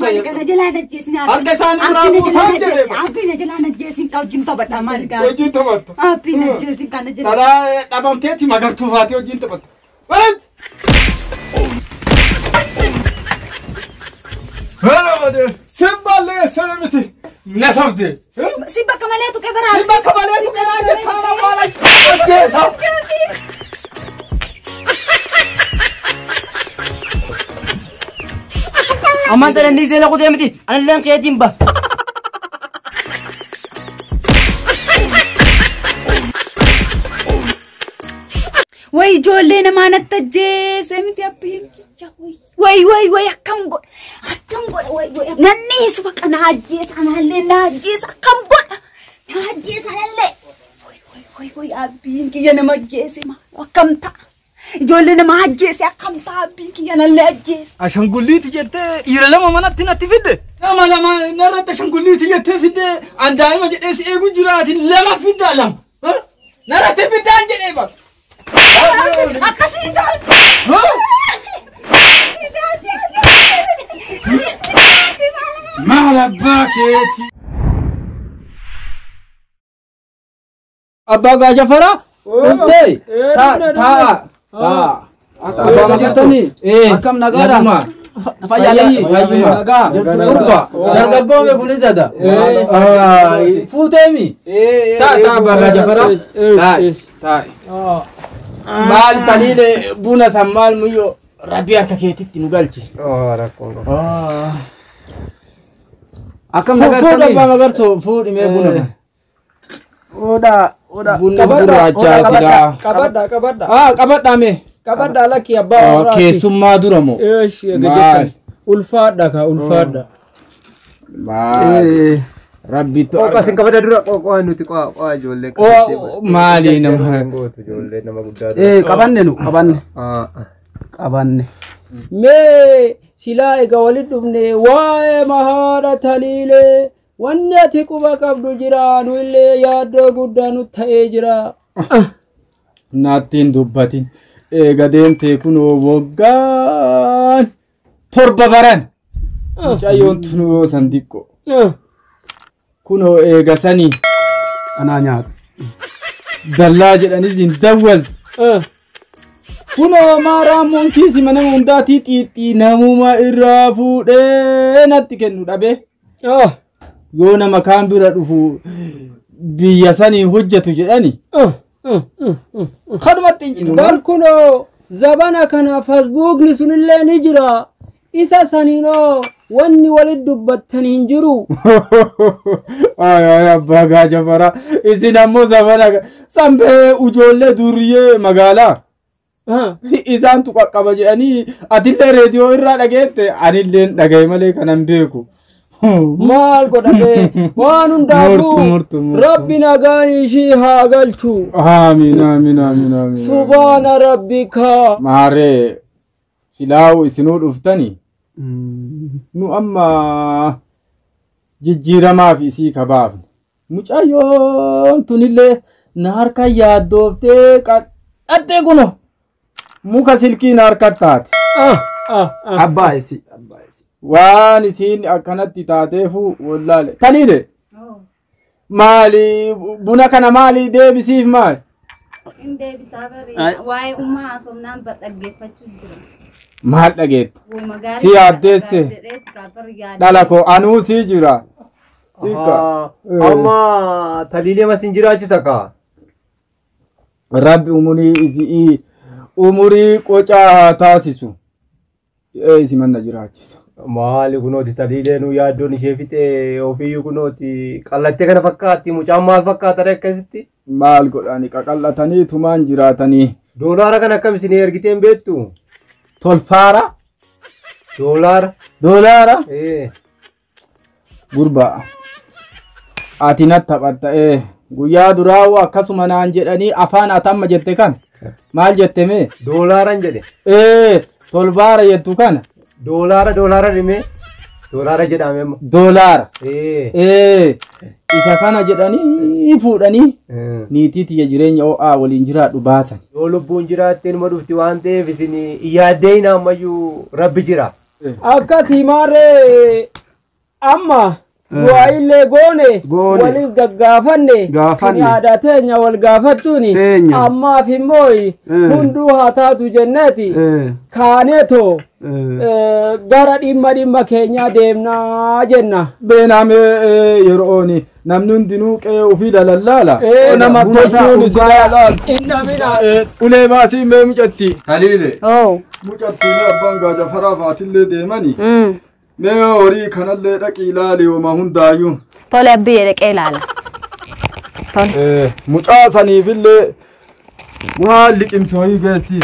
Maal kana jalaa najjeesin. Harka isaanii biraa buusaan jedhe. Abbii na jalaa najjeesin ka wajjin taphadha maal gaa. Wajjin taphatta. Abbii najjeesin kana jalaa. Dharaa dhabamteeti magartuu faatee wajjin taphatta. Walit! Simballee miti na sobde. Si bakka malee tuqee baraa. Si bakka malee tuqee naa jettaa na maala ajjeesa. Ammaan tana inni seena kutee miti anilleen keetiin ba. Way ijoollee namaa natti ajjeese miti abbiin kiyya way way way akkam godha akkam godha way way nanniisu baqa na ajjeesa anallee na ajjeesa akkam godha na ajjeesa anallee way way way way abbiin kiyya nama ajjeese maal akkam ta'a ijoollee nama ajjeese akkam ta'a abbiin kiyya anallee ajjeese. Ashangulliiti jettee dhiira lama manatti natti fidde. Nama lama narratti ashangulliiti jettee fidde an daa'ima jedhee si eegu jiraatin lama fiddaa lama. Narratti fiddaan jedhee bara. Akkasii ta'a. Maal abbaa keeti. Abbaa Gaajafara dhuftee taa taa taa. Abbaa Magartanii Akkam nagaadha? Fayyaalii nagaa. Urba dargaggoome kunis ada. Fuuteemi. Taa taa abbaa Gaajafara. Taa taa. Maal taliile buna san maal muyyoo rabbi harka keetitti nu galche. Akkam Fuudhi abbaa nagartanii? Magartoo fuudhi mee buna kana. Oda oda. Bunni gurraachaa silaa. Qabadha qabadha. Ah qabadhaa mee. Qabadha lakki abbaa warraati. Keessummaa dura moo? Eesh Maal? Ulfaadha ka ulfaadha. Maal? Rabbitu Qoqa isin qabada dura qoqa nuti qoqa qoqa ijoollee. Oo, maali nama? Gootu ijoollee nama guddaa dura. Qabanne nu qabanne qabanne. Mee silaa egaa walitti dhufne waa'ee mahaadha taliilee wanni ati quba qabdu jira nu illee yaaddoo guddaa nu ta'ee jira. Naattiin dubbatin. Eega deemtee kunoo waggaan 7 baran. Mucayyoon tunuu san xiqqoo. Kunoo eega sanii Anaa nyaatu. dallaa jedhanis hin dawwal. Kunoo maaraan monkiisi mana hundaatii xiixxii namuma irraa fuudhee natti kennu dhabee. Yoo nama kaan bira dhufu biyya sanii hojjetu jedhani. Kanumatti hin jiru. Bar kunoo zabana kana feesbuukni sunillee ni jira. Isa saniinoo wanni walitti dubbattan hin jiru. Ay ay abbaa Gaajafara isin ammoo zabana sanbee ijoollee duriyyee magaalaa isaantu qaqqaba jedhanii atillee reediyoo irraa dhageette anillee dhagaye malee kanan beeku. Maal godhame waan Murtu, hundaafuu murtu, murtu. rabbi nagaan ishii haa galchu. Amiin amiin amiin amiin. Subhaana rabbika. Maaree silaawu isinuu dhuftani nu amma jijjiiramaaf isii kabaafne. Mucayyoon tunillee na harka yaaddooftee qadhattee kuno muka silkii na harka taate. Abbaa isi. Waan isiin akkanatti taateefu wallaale. Taliile maali buna kana maali deebisiif maali? Hin deebisaa barii waa'ee ummaa haasofnaan dhaggeeffachuu jira. Maal dhageetta? Wooma gaarii Si yaaddeesse. jedhee bar yaadde. Dhala koo anuu sii jira. Xiqqa. Amma taliilee mas hin jiraachisa ka. Rabbi umurii isii umurii qocaa haa taasisu. Isi manna jiraachisa. Maali kunooti taliilee nu yaaddoon ishee fixee ofiiyyuu kunooti qallattee kana fakkaatti mucaan maal fakkaata akkasitti? Maal godhani qaqallatanii tumaan jiraatanii. Doolaara kana akkam isin ergitee hin beektu? Tolfaara. Doolaara. Doolaara. Gurbaa. Ati natti taphatta guyyaa duraa akkasuma naan jedhanii afaan atamma jette kan maal jette mee? Doolaaran jedhe. Tolbaara jettu kana. Doolaara doolaara dhimee. Doolaara jedhame amma. Doolaara. Isa kana jedhanii fuudhanii niitii tiyya jireenya ho'aa waliin jiraadhu baasan. Yoo lubbuun jiraattee numa dhufti waan ta'eef isin yaaddee hin ammayyuu rabbi jira. Akkasii maarree Amma du'aa illee goone walis gaggaafanne Gaafanne. Kuni aadaa teenya wal gaafachuuni Teenya. Ammaaf immoo hunduu haa taatu jenneeti kaaneetoo gara dhimma keenyaa deemnaa jenna. Beenaame yerooni namni hundinuu qe'ee ofii lalallaala. Nama toltuun isin laalaal. Innamina. Ulee baasii mee mucatti. Taliile. Oo. Mucattiin abbaan gaajafaraa faatillee deemani. Mee horii kanallee dhaqii ilaali hooma hundaayyuu. Tole abbiyyee dhaqee ilaala. Tole. Mucaa saniifillee waan liqimsu horii geessi.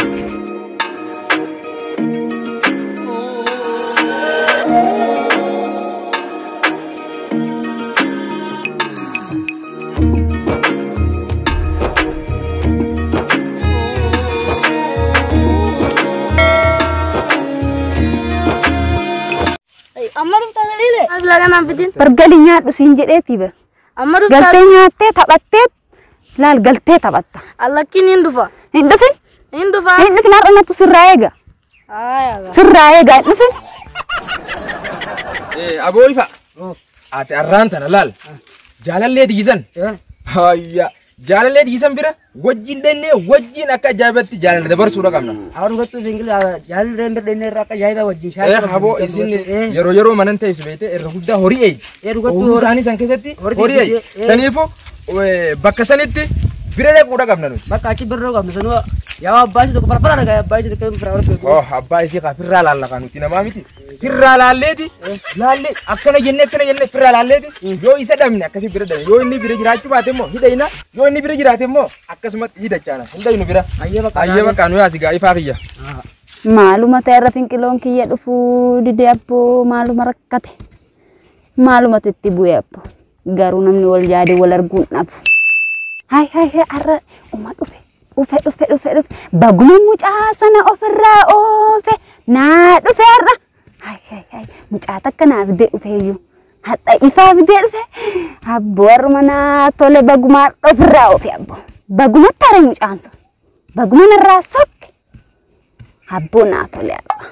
Amma dhuftaa Taliilee? Laga naan fidin. Bargalii nyaadhu siin jedheetii be. Amma dhuftaa. Galtee nyaattee taphattee laal galtee taphatta. Allakkiin hin dhufa. Hin dhufin? Hin dhufa. Hin dhufin har'a nattu sirraa eega. Aayaa. Sirraa eega hin dhufin. Aboo ifa. Ati arraan tana laal. Jaalallee tigisan. Hayya. Jaalallee tigisan bira wajjin dhannee wajjin akka ajaa'ibatti jaalala dabarsuudha qabna. Awwan gochuu jaalallee bira dhannee irraa akka ajaa'iba wajjin shaayii. Haboo isin yeroo yeroo manan ta'e beekte irra guddaa horii eegi. Horii isaanii san keessatti horii eegi. Saniifuu bakka sanitti bira dhaquudha qabna nuti. Bakka achi bira qabna sanuu yaa abbaa isii tokko farfara dhagaa abbaa isii tokko firraa horfee. Oh abbaa isii kaa firraa laalla nuti namaa miti. Firraa laalleeti laallee akkana jennee firraa laalleeti yoo isa dhabne akkasii bira dhabne yoo inni bira jiraachuu baate immoo hidhayna yoo inni bira jiraate immoo akkasumatti hidhachaana hin dhaynu bira. Ayyee bakka nu yaasi gaa ifaa kiyya. Maaluma ta'e irra finqiloon kiyya dhufuu didee abboo maaluma rakkate maaluma itti bu'e abboo garuu namni wal yaade wal arguun dhabu. Hai hai hai arra uma dhufe dhufe dhufe dhufe dhufe baguma mucaa sana ofirraa oofe naa dhufe har'a. Hai hai hai mucaa takka naa fidee dhufeeyyuu hadha ifaa fidee dhufe abboo har'uma naa tole baguma ofirraa oofe abboo baguma tare mucaan sun baguma narraa sokke abboo naa tole har'a.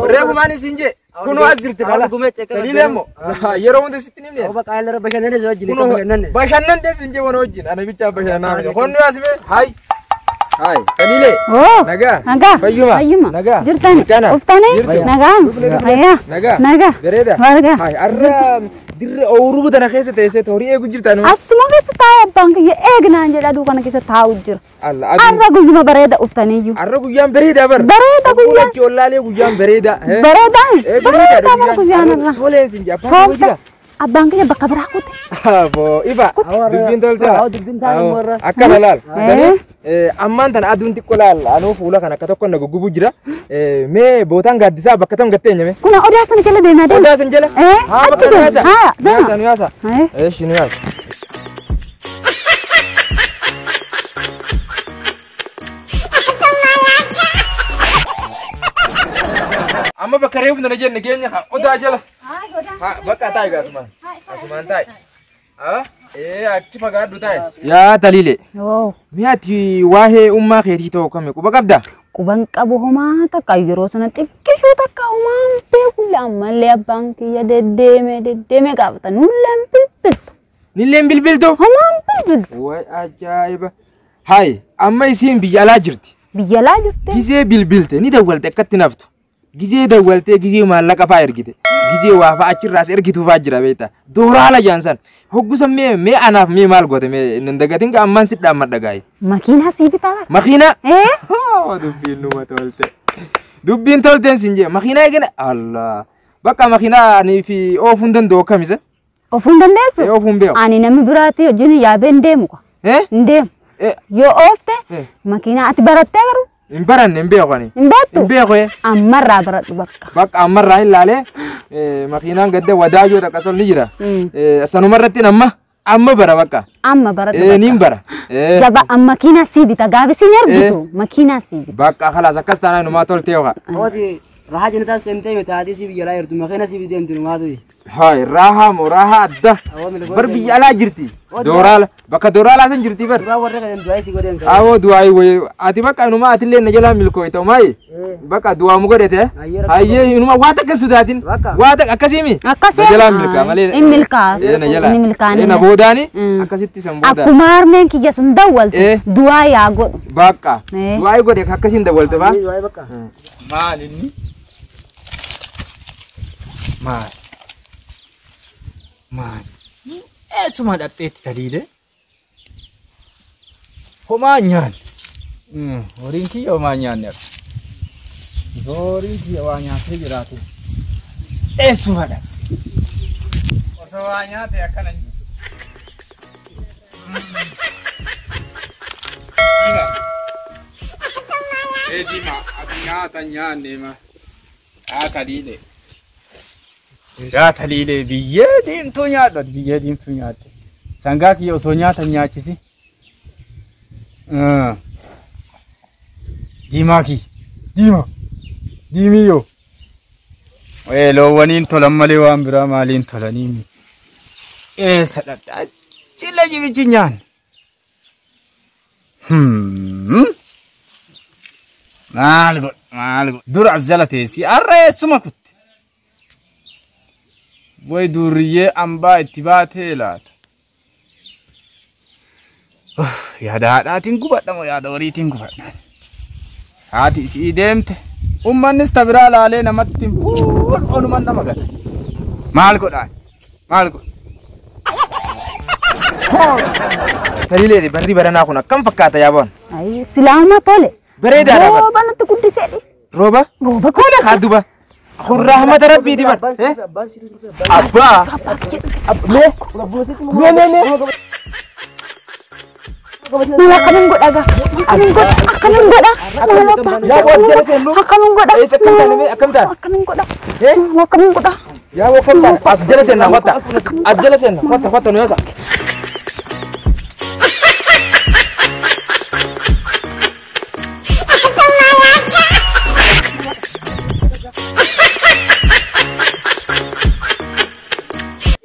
Reefu maani siin jee kunoo as jirti kala. Taliilee immoo yeroo hunda sitti ni himne. Obbo Qaayillee bashannanee si wajjin bashannanne. Bashannantee siin jee wana wajjin ana bichaa bashannanaa miti. Honnu as bee hayi. Hayi Taliilee. Oo. Nagaa. Nagaa. Fayyuma. Fayyuma. Nagaa. Jirtani. Uftani. Nagaa. Fayyaa. Nagaa. Nagaa. Bareeda. Barga. Hayi arra dirra ooyiruu tana keessa teessee horii eegu jirta nu. Asuma keessa taa'ee abbaan kiyya eegnaan jedha aduu kana keessa taa'u jira. Arra guyyuma bareeda uftaniyyuu. Arra guyyaan bareeda bar. Bareeda guyyaan. Fuulatti ollaalee guyyaan bareeda. Bareeda. Bareeda bar guyyaan irra. Toleen siin jee abbaan kiyya jira. Abbaan kiyya bakka biraa kute. Aboo ifa. Dubbiin tolta. Dubbiin taa'e immoo irra. Akkana laal. Saniif ammaan tana aduun xiqqoo laal anuu fuula kana akka tokko na guggubu jira. Mee bootaan gaaddisaa bakka tam gattee nyame. Kuna odaa sana jala deemaa deema. Odaa sana jala. Haa bakka deema. Haa deema. Nu yaasa. Eeshi nu yaasa. Amma bakka reefu nana jenne geenya odaa jala. Bakka taa'i asumaan. Asumaan taa'i. Achi fagaadhu taa'i. Yaa Taliilee. Mi'aati waa'ee ummaa keetii ta'uu kami quba qabdaa? Quban qabu homaa takka yeroo sana xiqqishuu takka homaan beeku ammallee abbaan kiyya deddeeme deddeeme gaafata nulleen bilbiltu. Nilleen bilbiltu? Homaan bilbiltu. Waay ajaa'iba. Hayi amma isiin biyya alaa jirti. Biyya alaa jirti. Gizee bilbilte ni dawwalte akkatti naftu. Gizee dawwaltee gizee maallaqa fa'aa ergite. Gizee waa fa'aa achirraas ergituu fa'aa jira beektaa. Dooraala jaansan. Hoggusa mee mee anaaf mee maal goote mee hin dagatin ka ammaan si dhaammadha gaa'e. Makiinaa sii bitaa. Makiinaa? Dubbiin numa tolte. Dubbiin tolteen siin jee makiinaa eegina Allah. Bakka makiinaa ani fi oofuu hin danda'u akkamisa? Oofuu hin dandeessu? Oofuu hin beeku. Ani namni biraatti wajjin yaabee hin deemu kwa. Hin deemu. Yoo oofte makiinaa ati barattee garuu? Hin baranne hin beeku ani. Hin beektu? Hin beeku. Ammarraa baradhu bakka. Bakka ammarraa hin laalee makiinaan gadda wadaajoo takka sol ni jira. Sanumarratti amma bara bakka. Amma baradhu bakka. Niin bara. Jaba makiinaa sii bita gaafisi hin argitu makiinaa sii bita. Bakka khalaas akkas taanaan numaa toltee yookaan. Ooti Rahaa jennataa seentee miti haadhi si biyya laa jirtu makeena si deemtu maatu. Haay raahaa moo raahaa adda. Bar biyya alaa jirti. Dooraala bakka dooraalaa san jirti bar. Duraa warra kan du'aa si godhan sa. Awoo du'aa wayi ati bakka inuma atillee na jalaa milkooyta maayi. Bakka du'aa mu godhete. Hayyee inuma waa takka sodaatin. Waa takka akkasii mi. Akkasii. Na jalaa milkaa malee. Inni milkaa. Na jalaa. Inni milkaa. Na boodaani akkasitti san booda. Akkuma harmeen kiyya sun dawwaltu du'aa yaa godhu. Bakka du'aa godhe akkasiin dawwaltu ba. Maal inni? Maal? Maal? Eessuma dhaqxeetti taliilee? Homaa nyaanne. Horiin kiyya homaa nyaanne akka. Horiin kiyya waa nyaatee jiraate. Eessuma dhaqxe? Osoo waa nyaate akkana hin jiru. Ee diimaa ati nyaata nyaanne ma. Haa taliilee. Yaa taliilee biyyee diimtuu nyaadhu biyyee diimtuu nyaadhu. Sangaa kiyya osoo nyaata nyaachisi. Diimaa kiyya. Diimaa. Diimiyyoo. Loowwaniin tolan malee waan biraa maaliin tolanii. Eessa dhaqxe? Cilla jibichi nyaanne. Maal godha maal godha. Dura as jala teessi har'a eessuma kutte. Way durriyyee ambaa itti baatee laata. Yaada haadhaatiin gubadha moo yaada horiitiin gubadha. Haati isii deemte. Uummannis ta biraa laalee namatti fuudhu onuman nama gata. Maal godhaan? Maal godha? Taliilee barri baranaa kun akkam fakkaata yaaboon? Silaama tole. Bareedaadha bar. Rooba natti guddisee dhiise. Rooba? Rooba kun Haa duba. Kun rahmata rabbiiti bar. Abbaa. Mee. Mee mee mee. Nama akkamiin godha gaa? Akkamiin godha? Akkamiin godha? Nama abbaa. Yaa boos jala seennu. Akkamiin godha? Eessa akkam taane mee akkam taane? Akkamiin godha? Akkamiin godha? Yaa boo akkam taane? As jala seenna hotta. As jala seenna hotta hotta nu yaasa.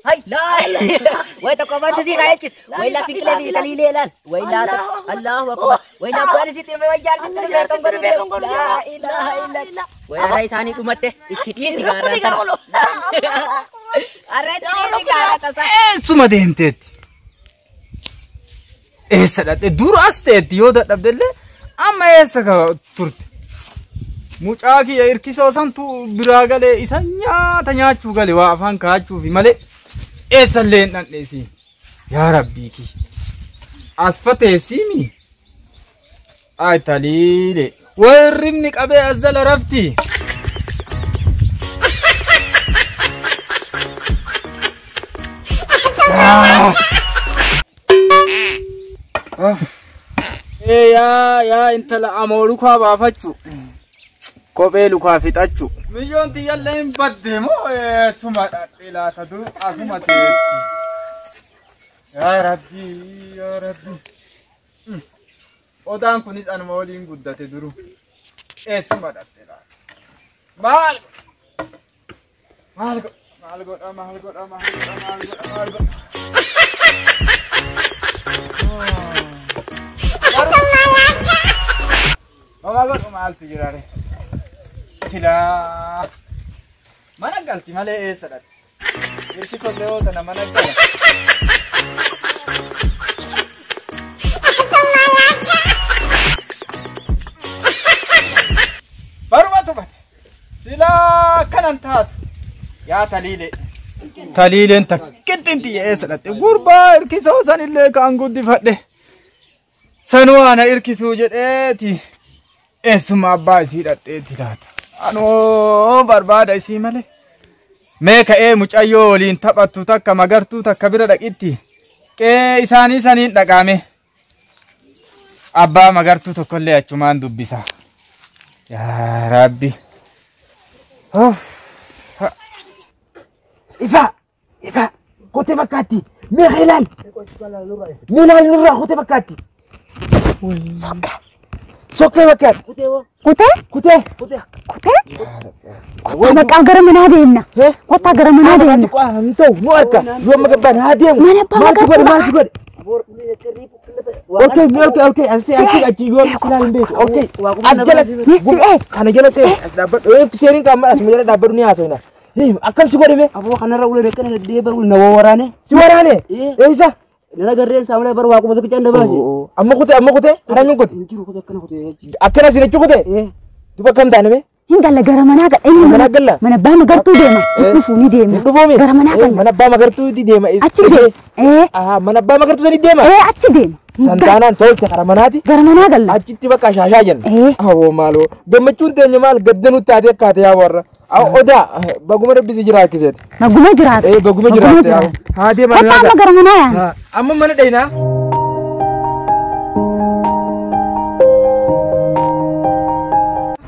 Hai la Way tokko amantu si kaayachis. Way la fiqilee fi taliilee ilaal. Way laa Allahu akbar. Way la abbaan isitti dhufe way jaalli itti dhufe akkam godhu laa ilaaha illa. Way arra isaanii dhumatte itti dhiisi gaarraa tana. Arra itti dhiisi gaarraa tasa. Eessuma deemteetti? Eessa dhaqxe? Dura as ta'etti yoo dadhabdellee amma eessa turte? Mucaa kiyya hirkisoo santu biraa galee isa nyaata nyaachuu gale waa afaan kaachuufi malee eessallee hin dhandheesi. Yaa rabbii kiyya. As fateessimi? Ay taliilee. Warrimni qabee as jala rafti. Yaa yaa intala amoo lukaa baafachuu. Kophee lukaa fixachuu. Miyyoon tiyyallee hin badde moo eessuma dhaqxee laata dur asuma teessi. Yaa rabbii yaa rabbii. Odaan kunis anuma waliin guddate duru. Eessuma dhaqxee laata. Maal maal maal godha maal godha maal godha maal godha maal godha. Mama godhu maaltu jira ree? Silaa mana galti malee eessa dhaqxe? Hirkisollee yoo tana mana gala. Baruma tubate. Silaa kanan taatu. Yaa taliilee. Taliileen takkitti eessa dhaqxe? Gurbaa hirkisoo sanillee kaan guddifadhe. Sanuu ana hirkisuu jedheeti. Eessuma abbaa isii dhaqxeetti laata. Anoo barbaada isii malee. Mee ka'ee mucayyoo waliin taphattu takka magartuu takka bira dhaqitti. Qe'ee isaanii saniin dhaqaame. Abbaa magartuu tokkollee achumaan dubbisa. Yaa Rabbi. Ifa! Ifa! Kotee fakkaatti! Mee ilaali! Mee ilaali nurraa kotee fakkaatti! Sokka! Sokkee bakkaatti. Kutee? Kutee. Kutee? Kottaa maqaa gara manaa deemna. Kottaa gara manaa deemna. Hin ta'u nu harka yoo amma gabbaan haa deemu. Mana abbaa Maal si godhe magartuu maal si godhe. Okay, okay, okay. Asi asi achi yoo silaa hin beeku. Okay. As jala Si'ee. kana jala seeni as dhaabbadhu. Seeniin qaama asuma jala dhaabbadhu ni haasofna. Akkam si godhe mee? Aboo kanarra ulee akkana deebar na waraane. Si waraane? Eessa? Nana garreen saamlee bar waaquma tokko canda baase. Amma kutee amma kutee haramiin kute. Hin jiru kutee akkana kutee. Akkana si jechuu kutee? Duba akkam taane mee? Hin galla gara manaa galla. Inni Mana galla? Mana abbaa magartuu deema. Dhufuu ni deema. Hin dhufuumi? Gara manaa galla. Mana abbaa magartuuti deema. Achi deema. Mana abbaa magartuu sanii deema? Achi deema. Santaanaan tolte kara manaati. Gara manaa galla. Achitti bakka shaashaa jenna. Awoo maaloo gammachuun teenya maal gadda nutti taatee akkaate yaa warra. Odaa baguma rabbi si jiraachiseeti. Baguma jiraate. Baguma jiraate. Haa deema. Kottaa amma gara manaa yaana. Amma mana dhayinaa.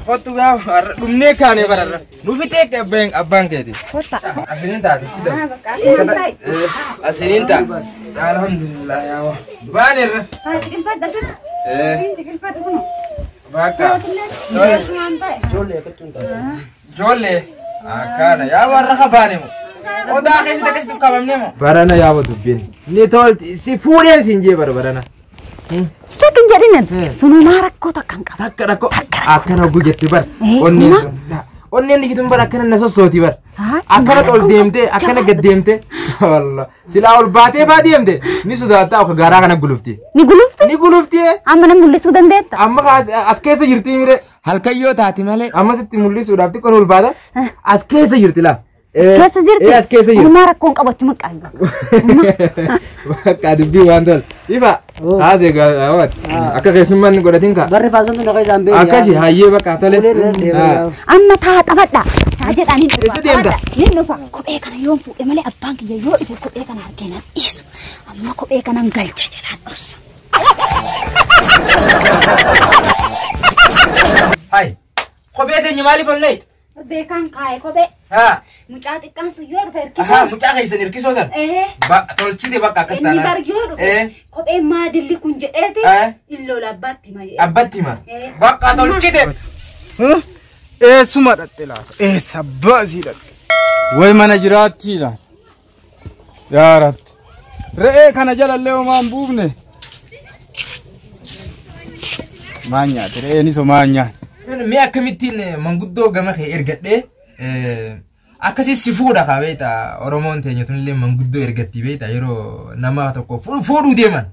Kottu gaa dhumnee kaanee bararra. Nu fixee abbaan keeti. Kottaa. Asiniin taate. Asiniin taate. Alhamdulillah yaa baaneerra. Bakka. Ijoollee akkana yaa warra kabaane moo. Odaa keessatti akkasitti qabamne moo. Barana yaa dubbiin. Ni tolti si fuudheen siin jee bara barana. Shakkin jedhin sunumaa rakkoo takka hin qabu. Takka rakkoo akkana hogguu jette bara. Onneen onneen digituun bara akkana na sossooti bara. Akkana ol deemtee akkana gad deemtee. Wallah silaa ol baatee faa deemte ni sodaattaa akka gaaraa kana gulufti. Ni gulufti? Ni gulufti. Amma na mul'isuu dandeetta? Amma as keessa jirti mire. Halkan yoo taate malee. Amma sitti mul'isuudhaaf xiqqoon ol baata. As keessa jirti laa. Keessa jirti? As keessa jirti. Homaa rakkoon qabachuu maqaan. Bakka dubbii waan tol. Ifa. Haasee gaawwaati. Akka keessummaan godhatin kaa. Barri faasontu na keessaan beeku. Akkasi hayyee bakka tole. Amma taa taphadha. Taa jedhaan hin dhufa. Eessa deemta? Hin dhufa. Kophee kana yoon fuudhe malee abbaan kiyya yoo dhufe kophee kana argee nan dhiisu. Amma kophee kanan galcha jalaan dhossa. Hai. Kophee teenya maaliif ol leeyta? Beekaan kaa'e kophee. Haa. Mucaa xiqqaan sun yoo dhufe hirkisoo. Ahaa mucaa keessan hirkisoo san. Tolchite bakka akkas Inni taanaan. bar yoo dhufe kophee maadilli kun jedheeti illoola abbaatti hima. Abbaatti hima. Bakka tolchite. Eessuma dhatte laata? Eessa baasii dhatte? Way mana jiraattii laata? Yaa Rabbi. Re'ee kana jalallee homaa hin buufne. Maal nyaate? Re'eenis homaa hin nyaanne. Mee akkamittiin manguddoo gama kee ergadhee akkasii si fuudha kaa beekta Oromoon teenya tunillee manguddoo ergatti beekta yeroo nama tokko fuudhuu deeman.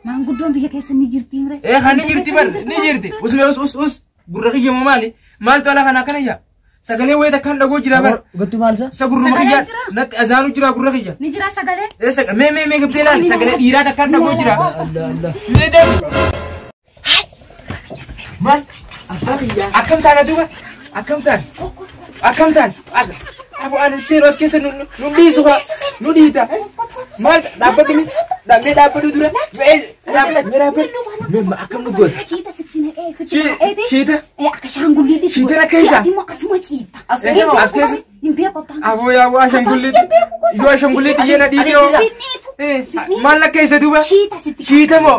Maanguddoon biyya keessa ni jirti mire? Kan ni jirti bar ni jirti. Us mee us us us gurra kiyya moo maali? Maaltu ala kana akkana ijaa? Sagalee wayii takkaan dhagoo jira bar. Gattu maal isa? Isa gurruma kiyya natti azaanu jira gurra kiyya. Ni jira sagalee? Mee mee mee gabbee laali sagalee dhiiraa takkaan dhagoo jira. Mee deemu. Maal? Akkam taana duuba? Akkam taana? Akkam taana? Abu ani seenu as keessa nu dhiisu kaa nu dhiita. Maal dhaabbadhu mi? Mee dhaabbadhu dura. Mee dhaabbadhu. Mee akkam nu goota? Shiita sitti naqee sitti naqeeti. Shiita? Akka shaangulliitti. Shiitan akka isa? Ati immoo akkasuma ciibta. As keessa? Hin beeku abbaan. Aboo yaa aboo ashanguliitti. Yoo ashanguliitti yeena dhiisee hoo. Maal akka isa duuba? Shiita sitti. Shiita moo?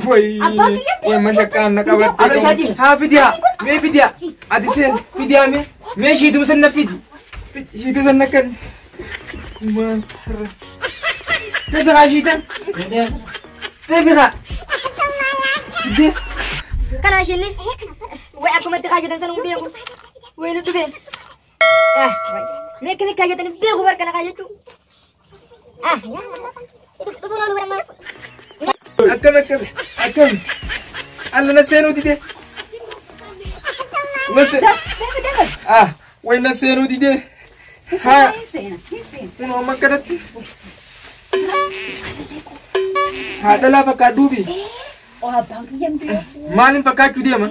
Wayi. Abbaan kiyya Wayi mashaqqaan na qabatte. Haa fidiyaa. Mee fidiyaa. Ati seen fidiyaa mee. Mee shiituma san na fidi. Shiita san na kan. Maal har'a. Teefiqaa shiitan. Teefiqaa. Fidee. Kana ishiin way akkumatti kaayyotan san hin beeku. Way nu dhufe. Mee akkamitti kaayyotan hin beeku bar kana kaayyachuu. Akkam akkam akkam. Alla na seenuu didee. Na se. Ah way na seenuu didee. Haa. Kun amma akkanatti. Haa dhalaa fakkaadhuufi. Abbaan kiyya hin beeku. Maaliin fakkaachuu deema?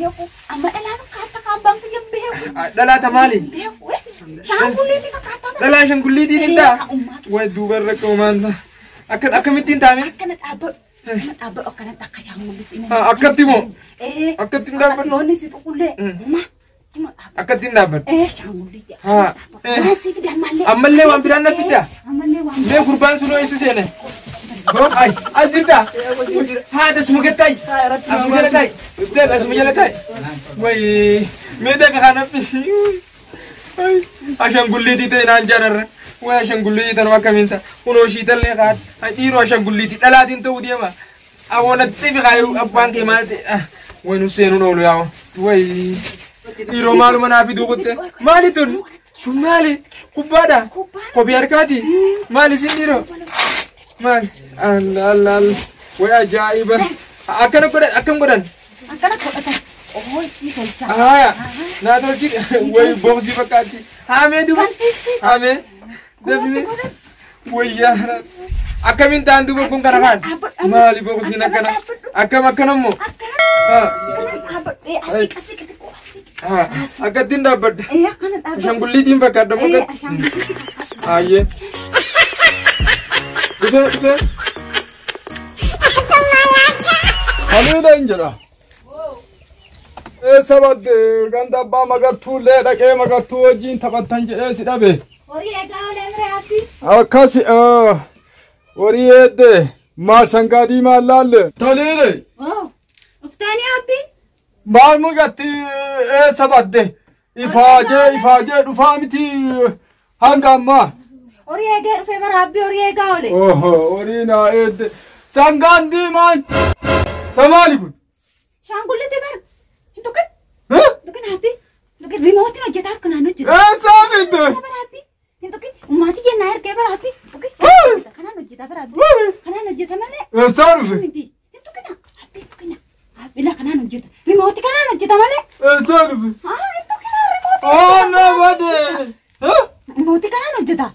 Amma dhalaa fakkaata ka abbaan kiyya hin beeku. Dhalaa ta maali? Shaangulliitti fakkaata. Dhalaa shaangulliitiin hin ta'a. Way duubarra qoomaan ta'a. Akkamittiin taa'ame? Akkana dhaabbadhu. Akkana dhaabbadhu akkanatti akka shaangulliitti. Akkatti moo? Akkatti hin dhaabbadhu? Yoonni si tuqullee. Akkatti hin dhaabbadhu? Shaangulliitti. Haa. Waan si fide ammallee. Ammallee waan biraan na fiddaa? Ammallee waan Mee gurbaan sun eessa seene? Ay, as jirta. Haadha suma gattai. Asuma jala ta'i. Deeb asuma jala ta'i. Wayi, mee deebi kanaffi. Ashaangulliitii ta'e naan jaararra. Wayi ashaangulliitii tanuma akkamiin ta'a. Kunoo ishiitallee kaat. Dhiiroo ashaangulliitii dhalaatiin ta'uu deema. Awwaanatti fi kaayuu abbaan kee maal ta'e. Wayi nu seenuun oolu yaa'u. Wayi. Dhiiroo maaluma naa fiduu kutte. Maali tun? Tun maali? Kubbaadha? Kophee harkaati? Maali isin dhiiroo? Maali? Allah Allah Allah. Wayi ajaa'iba. Akkana godhan akkam godhan? Akkana godhatan. Oo sii tolcha. Haaya. Naa tolchi wayi boksii fakkaatti. Haamee duuba. Haamee. Dafne. Wayyaa. Akkamiin ta'an duuba kun kana kaan? Maali boksiin akkana? Akkam akkana immoo? Akkana dhaabbadhu. Asii asii xiqqoo asii. Akkattiin dhaabbadha. Akkana dhaabbadhu. Ashaangulliitiin fakkaadha moo gad? Ashaangulliitiin fakkaadha. Hayyee. Dhufee dhufee. Haliila hin jedha. Eessa badde ganda abbaa magartuullee dhaqee magartuu wajjin taphattan jedhee si dhabe. Horii eegaa olee miree abbi. Akkas horii eedde maal sangaa diimaa laalle. Taliile. Uftaanii abbi. Maal mucatti eessa badde ifaajee ifaajee dhufaa miti hanga ammaa. Horii eegee dhufee bara abbi horii eegaa oole. Oho horii naa eedde sangaan diimaan samaali kun. Shaangullitti bar. Hin tuqin. Hin tuqin abbi. Hin tuqin riimootiin hojjetaa akka naannoo jira. Eessaa fidde? Bara abbi. Hin tuqin. Ummaatii jennaa ergee bara abbi. Hin tuqin. Kanaan hojjeta bara abbi. Kanaan hojjeta malee. Eessaa dhufe? Hin tuqina. Abbi hin tuqina. Abbi kanaan hojjeta. Riimootii kanaan hojjeta malee. Eessaa dhufe? Hin tuqina riimootii. Oh no bade. Riimootii kanaan hojjeta.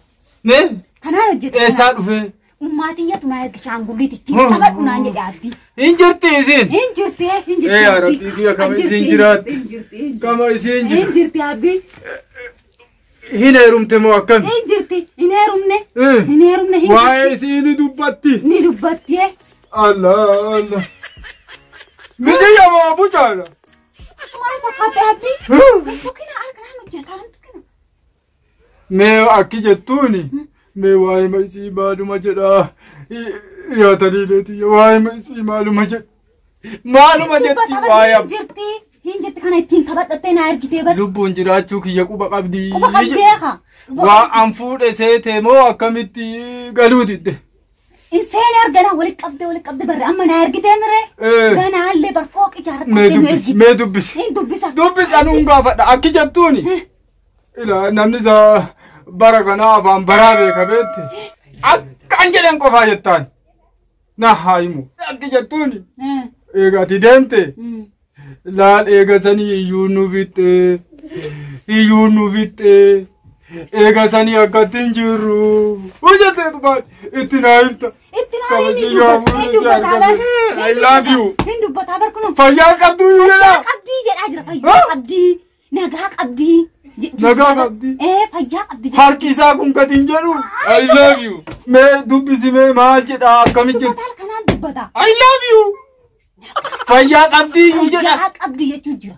Mee? Kanaan hojjeta. Eessaa dhufe? Ummaatiyyatu naa erga shaangulliitti ittiin taphadhu naan jedhe abbi. Hin jirti isin. Hin jirti hin jirti. Ee yaa Rabbii kiyya kama isin jiraatti. Hin jirti. Kama isin Hin jirti. jirti abbi. Hin heerumte moo akkam? Hin jirti. Hin heerumne. Hin heerumne hin Waa'ee isii ni dubbatti. Ni dubbatti. Allah Allah. Miti moo bucaadha? Maal fakkaate abbi? Hin tuqina kanaan hojjeta hin tuqina. Mee akki jettuuni. Mee waa'ee isii maaluma jedha. Yaa taliileeti waa'ee isii maaluma jedha. Maaluma jetti waa'ee Hin jirti. Hin jirti kana ittiin taphadhattee naa ergitee bar. Lubbuun jiraachuu kiyya quba qabdi. Quba qabdee haa. Waa an fuudhe seetee moo akkamitti galuu didde? Inseen argana walitti qabdee walitti qabdee barre amma naa ergitee miree. Ganaallee bar fooqi ijaarrattee Mee nu dubbisi ergite. mee dubbisi. Hin dubbisa. Dubbisi anuun gaafadha akki jettuuni. Ilaa namni isaa bara kanaa afaan baraa beeka beekte. Akkan jedhan qofaa jettaan. Na haa himu. Akki jettuuni. Eega ati deemte. Laal eega sanii iyyuu nu fixxee. Iyyuu nu fixxee. Eega sanii akkatti hin jirru. Hojjetee dhufaan itti naa himta. Itti naa himi dubbata bar. I love you. Hin dubbataa bar kunoo. Fayyaa qabdu iyyuu jedha. Fayyaa qabdii jedhaa jira. Fayyaa qabdii. Nagaa qabdii. Nagaa qabdii. Fayyaa qabdi. Harki isaa kun gadi hin jedhu. I love you. Mee dubbisi mee maal jedha akkamitti jirti? Dubbataa kanaan dubbata. I love you. Fayyaa qabdii iyyuu jedha. Fayyaa qabdi jechuun jira.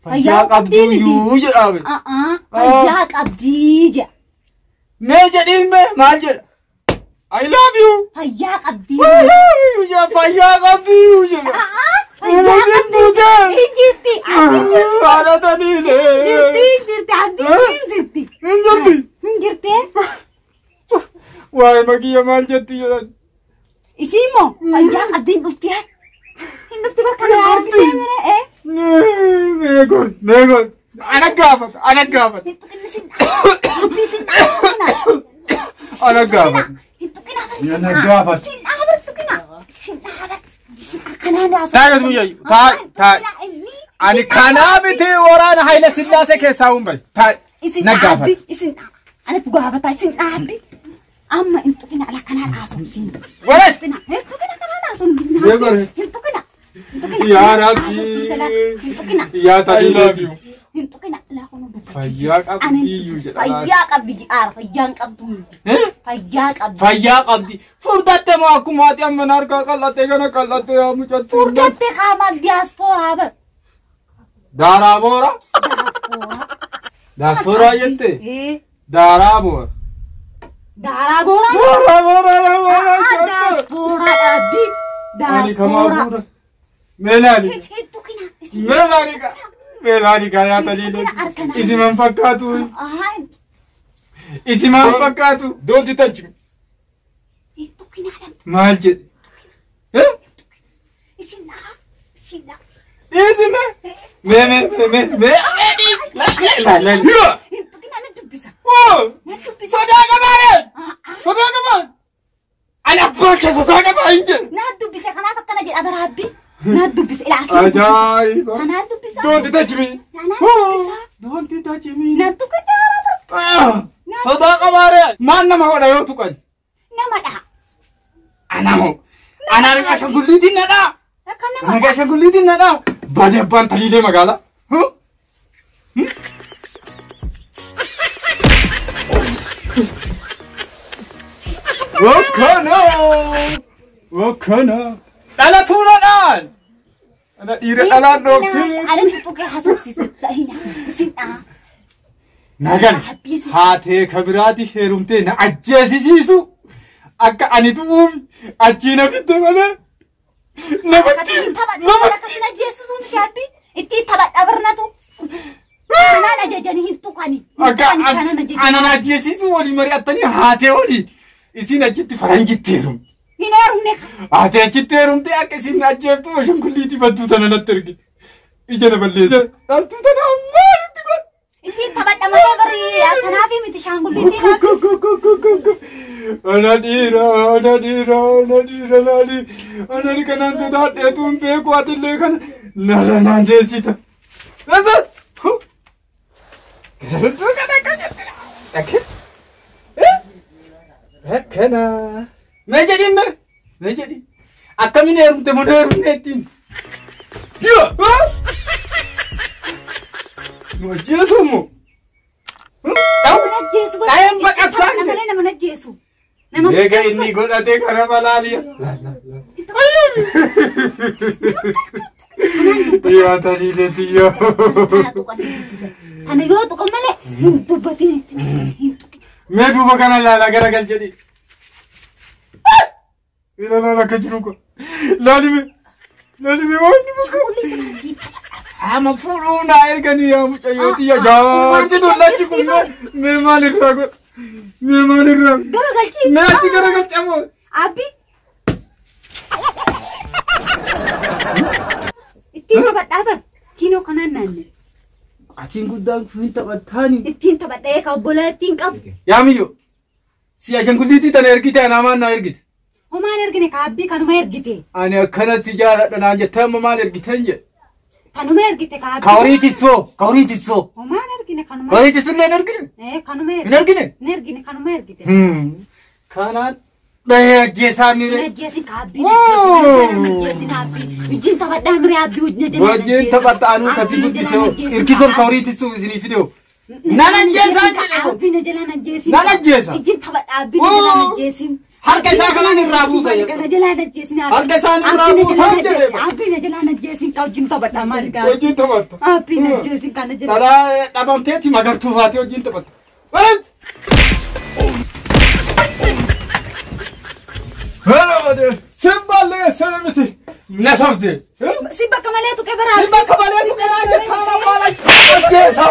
Fayyaa qabdii iyyuu jedha. Fayyaa qabdii jedha. Mee jedhiin mee maal jedha? I love you. Fayyaa qabdii. I love you jedha. Fayyaa qabdii iyyuu jedha. Fayyaa qabdii. Hin jirti. Haala taniilee. Jirti hin jirti. Abdii hin jirti. Hin jirti. Hin jirti. Waa'ee makiyya maal jetti jedhan. Isii immoo fayyaa qabdii hin dhufti. Hin dhufti bakka naa argitee miree. Meegoon meegoon ana gaafata ana gaafata. Hin tuqinni sin dhaaba. Abdii sin dhaaba. Ana gaafata. Hin tuqina. Ana gaafata. Sin dhaaba tuqina. Sin dhaaba. Kanaan haasa'u. Taa'e gadi taa'e taa'e. Ani kanaa miti waraana Haayila Sillaasee keessaa hin bahe. Taa'e Isin na gaafata. dhaabbi. Isin dhaaba. Anatu gaafata. Isin dhaabbi. Amma hin tuqina ala kanaan haasomsiin. Wareet. Hin tuqina kanaan haasomsiin. Hin tuqina. Yaa Rabbi. Hin tuqina. Yaa taliileeti. Hin tuqina. Laa kun dubbata. Fayyaa qabdii iyyuu jedha. Fayyaa qabdi ji'aara. Fayyaan qabdu. Fayyaa qabdi. Fayyaa qabdi. Furdatte moo akkuma ati amma na harkaa qal'attee kana qal'attee yaa mucatti. Furdatte qaamaan diyaaspooraa bar. Daaraa boora. Diyaaspooraa jette? Daaraa boora. Daaraa booraa. Daaraa booraa booraa. Daaspooraa dhaabbii. Ani kamaa Daaspooraa. fuudha. Meelaani. Hedduu kina. Meelaani ka. Meelaani ka yaa taliilee. Isiman fakkaatu. Isiman fakkaatu. Don't touch me. Hedduu kina. Maal jedhe? Isin dhaa. Isin dhaa. Dhiisime. Mee mee mee mee mee. Laal laal. Hedduu kina na dubbisa. Na dubbisa. Sodaa qabaare. Sodaa qabaa. Ani abbaa kee sodaa qabaa hin jedhe. Na dubbisa kanaaf akkana jedha baraabbi. Na dubbisa ilaa. Ajaa'iba. Kanaan dubbisa. Don't touch me. Kanaan dubbisa. Don't touch me. Na tuqa jaara. Sodaa qabaare. Maal nama godha yoo tuqan? Nama dha. Anamo. Anaan ashaangulliitiin na dhaa. Akka nama Ana ashaangulliitiin na dhaa. Baadii abbaan taliilee magaalaa. Wakkana. Wakkana. Dhalatu na dhaan. Ana dhiira dhalaan dhoofti. Ala tuqee haasofsiisa. Isin dhaa. Nagan haatee kabiraati heerumtee na ajjeesisiisu. Akka ani du'uuf achii na fidde malee. Namatti namatti. Akkasina jeessuun miti abbi. Ittiin taphadha barnatu. Kanaan ajajanii hin tuqani. Akka anan ajjeesisu walii mari'attanii haatee olii. Isin achitti faranjitti heerumte. Hin heerumne. Haatee achitti heerumte akka isin ajjeeftu ashaangulliitii badduu tana natti ergite. Ija na balleessa. Dhaltuu tana maalitti godhe? Ittiin taphadha malee bari kanaaf miti shaangulliitiin. Ana dhiira, ana dhiira, ana dhiira laali. Ana kanaan sodaadheetu hin beeku atillee kana nala naan deessita. Asa! Gartuu kana akka jettira. Dhagee. Akkana. Mee jedhin mee? Mee jedhin. Akkamiin heerumte moo heerumne ittiin? Yoo! Nu ajjeesu moo? Nama ajjeesu. Dhayeen baqataa Malee nama ajjeesu. Eega inni godhatee kana balaaliya. Yaa taliilee tiyyoo. Kana yoo tuqan malee hin dubbatin. Hin tuqin. Mee duuba kana laala garagal jedhi. Ila laala akka jiru ko. Laali mee. Laali mee waan dhufu. Ama fuudhuu naa erganii yaa mucayyoo tiyya jaarsi dullachi kun mee maal irraa godha? Mee maal irraa? Garagalchi. Mee achi garagalchamoo? Abbi. Ittiin taphadhaa bar. Kiinoo kanaan naanne. Atiin guddaan hin taphattaani. Ittiin taphadhee ka obbolaa ittiin qabu. Yaa miyyo. Si ashaangulliitii tana ergite anaa maal naa ergite? Homaan ergine ka abbii kanuma ergite. Ani akkanatti jaaladha naan jettee amma maal ergiten jedhe. Kanuma ergite ka abbii. Ka horii tissoo, ka horii tissoo. Homaan ergine kanuma. Ka horii tissullee hin ergine? Kanuma Hin ergine? Hin ergine kanuma ergite. Kanaan dhahee ajjeesaa ni Hin ajjeesin ka abbii. Hin ajjeesin abbii. Wajjin taphadhaa mire abbii wajjin jala. Wajjin taphatta anuu kasi guddisoo hirkisoon ka horii tissuu isinii fideo. Nan ajjeesaan jedhe. Abbii na jalaan ajjeesin. Nan ajjeesa. Wajjin taphadhaa abbii na jalaan ajjeesin. Harka isaa kanaan irraa buusa jedhe. Kana jalaan ajjeesin. Harka isaan irraa buusa jedhe. Abbii na jalaan ajjeesin ka wajjin taphadhaa maal gaa. Wajjin taphatta. Abbii na ajjeesin kana jalaan. Dhalaa dhabamteeti magartuu faatee wajjin taphatta. Simballee seemiti na sobde. Si bakka malee tuqee baraa. Si bakka malee tuqee baraa jettaa maal ajjeesa.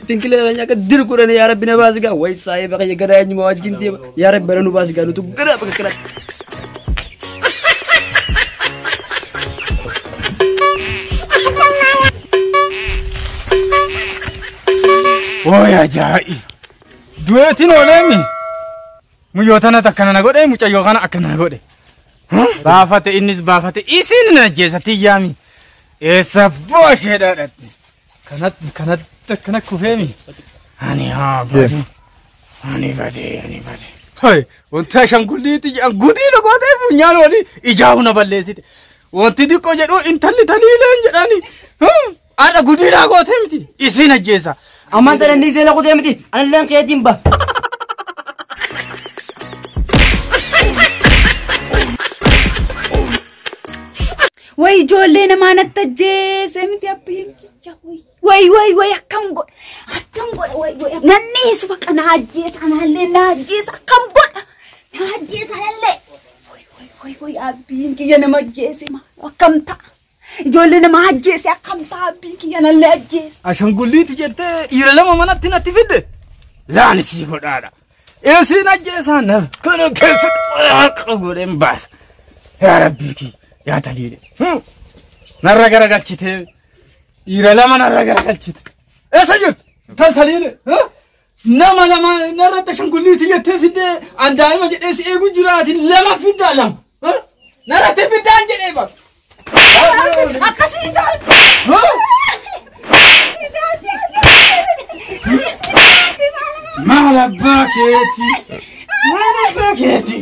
Tinkilee dhala akka dir godhani yaa rabbi na baasi gaa wayi saayee bakka gara eenyuma wajjin deema yaa rabbi bara nu baasi gaa nutu gara bakka kana. Way ajaa'i! Du'eetiin ooleemi. Muyyoo tanatti akkana na godhe mucayyoo kana akkana na godhe. Baafate innis baafate isin na ajjeesa tiyyaami. Eessa booshee dhaadhatte. Kanatti kanatti akkana kufeemi. Ani haa bade. Ani bade ani bade. Hai wanti ashaangulliitti jedhan gudii na gootee funyaan walii ijaa na balleessite. Wanti xiqqoo jedhu intalli taliileen jedhani. Haadha gudii naa gootee miti isin ajjeesa. Ammaan tana inni seena kutee miti analleen keetiin ba. Way ijoollee namaa natti ajjeese miti abbii. kiyya way way way akkam godha akkam godha way way nanniisu baqa na ajjeesa anallee na ajjeesa akkam godha na ajjeesa anallee way way way way abbiin kiyya nama ajjeese maal akkam ta'a ijoollee nama ajjeese akkam ta'a abbiin kiyya anallee ajjeese. Ashangulliiti jettee dhiira lama manatti natti fidde laani sii godhaadha. Isiin ajjeesaa naf kana keessa waaqa godheen baasa. Yaa rabbii kiyya yaa taliile. Narra garagalchitee dhiira lama narra garagalchite. Eessa jirtu? Tal taliile. Nama lama narratti ashangulliiti jettee fiddee an daa'ima jedhee si eegu jiraatin lama fiddaa lama. Narratti fiddaan jedhee bara. Akkasii ta'a. Maal abbaa keeti? Maal abbaa keeti?